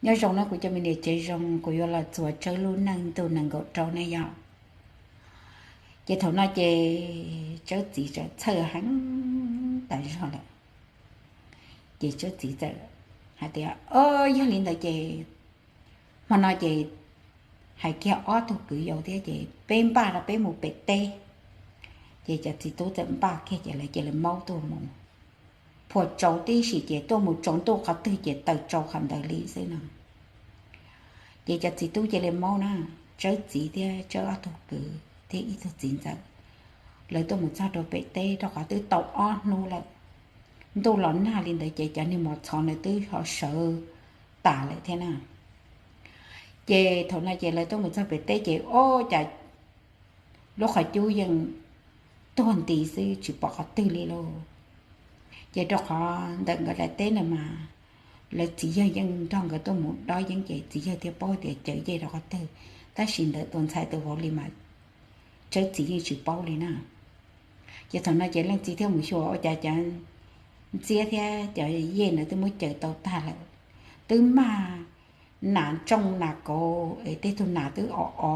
Nyob zoo na kuv cov me niam tsev zoo, kuv yuav los txuas Tsawb lub neej ntu nees nkaum rau nej yom. Ces thaum no ces Tsawb txiv txawm txhawj heev tas zog lawm. Ces Tsawb txiv txawm hais tias, O, yog li ntawd ces hmo no ces hais kiag ob tug kwv yau thiab ces peb npaj rau peb mus pem teb. Ces cov txiv tub txawm npaj kiag ces lawv cia li maub tuaj mus. Phua tsau tib si ces tuaj mus tsaus ntuj qhov twg ces taws tsau qhov ntawd li xwb no. Ces cov txiv tub cia li maub na, Tsawb txiv thiab Tsawb ob tug kwv thiab ib tug txiv ntxawm, lawv tuaj mus txog rau pem teb rau qhov twb tau ob hnub lawm. Ntuj los nag li ntawd ces cov niag mos txhov ntawd twb ho sawv tas lawm thiab na. Ces thaum no ces lawv tuaj mus txog pem teb ces ua cas lub qhov cub yeej tuag nti xwb tsis pom qhov twg li lauj. Ces rau qhov ntawm nkawd daim teb ntawd mas lawv txiv yawg yeej nrog nkawd tuaj mus dob yeeb ces txiv yawg thiaj paub tias cawv yej rau qhov twg, tab sis ntawm tus ntxhais tus vauv li mas Tsawb txiv yeej tsis paub li na. Ces thaum no ces leej txiv thiaj mus xyuas ua cas cov ntxiab thiab cov yej ntawd twb muab cawv tau tag lawm, twb mag nas ntsooj nas kauv es tej tug nas twb o o,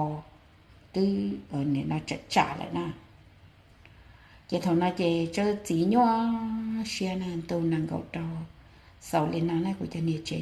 twb nim no tsam tsam lawm na. Ces thaum no ces Tsawb txiv nyuaj siab na, ntu nees nkaum rau xaus li no na kuv cov niam tsev